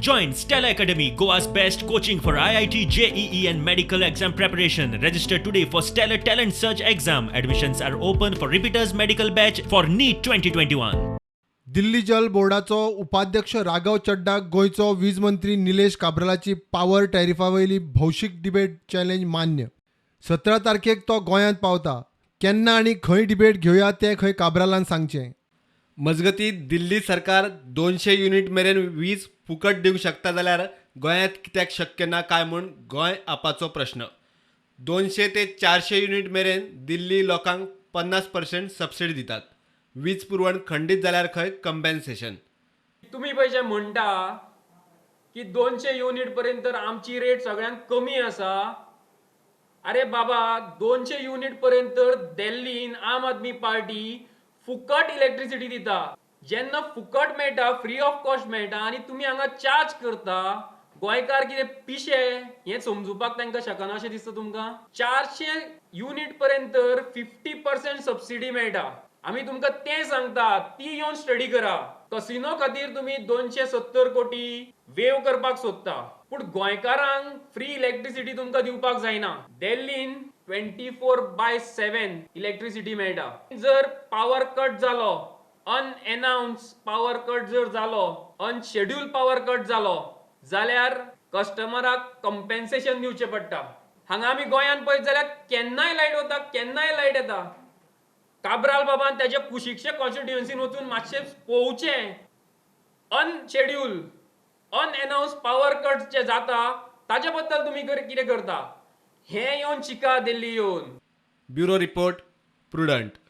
Join Stella Academy, Goa's best coaching for IIT, JEE, and medical exam preparation. Register today for Stellar Talent Search exam. Admissions are open for repeaters medical batch for NEET 2021. Delhi जल बोर्डाचो उपाध्यक्ष राघव चड्डाक गोंयचो वीज मंत्री Nilesh काब्रालाची power टॅरिफावयली भौशीक debate challenge मान्य. 17 तारखेक तो गोंयांत पावता. केन्ना आनी खंय डिबेट घेवया तें खंय काब्रालान सांगचें. मजगतीं, दिल्ली सरकार 200 युनिट मेरेन वीज फुकट दिवंक शकता जाल्यार गोंयांत कित्याक शक्य ना काय म्हूण गोंय आपाचो प्रश्न. 200 ते 400 युनिट मेरेन दिल्ली लोकांक 50% सबसिडी दितात. वीज पुरवण खंडीत जाल्यार खंय कंपेन्सेशन. तुमी पळय जे म्हणटा की 200 युनिट पर्यंत तर आमची रेट सगळ्यांत कमी आसा. अरे बाबा, 200 युनिट पर्यंत तर दिल्लीन आम आदमी पार्टी फुकट इलेक्ट्रिसिटी दिता. जेन्ना फुकट मेळटा, फ्री ऑफ कॉस्ट मेळटा आनी तुमी हांगा चार्ज करता, गोंयकार कितें पिशे हें समजुपाक तांकां शकना अशें दिसता तुमकां? 400 युनिट पर्यंत तर 50% सबसिडी मेळटा. आमी तुमकां तें सांगता, ती येवन स्टडी करा. कसिनो खातीर तुमी 270 कोटी वेव करपाक सोदता, पूण गोंयकारांक फ्री इलेक्ट्रिसिटी तुमकां दिवपाक जायना. दिल्लीन 24/7 इलेक्ट्रिसिटी मेळटा. जर पावर कट जालो, अनएनाउन्स पावर कट जर जालो, अनशेड्यूल पावर कट जालो जाल्यार कस्टमराक कंपेन्सेशन दिवचें पडटा. हांगा आमी गोंयांत पळयत जाल्यार केन्नाय लायट वता, केन्नाय लायट येता. काब्राल बाबान त्याच्या कुशीकच्या कॉन्स्टिट्युएन्सीन वचून मातशें पळोवचें, अनशेड्यूल अनएनाउन्स पावर कट जे जाता ताजे बद्दल तुमी कितें करता हें येवन शिका दिल्ली येवन. Bureau report, Prudent.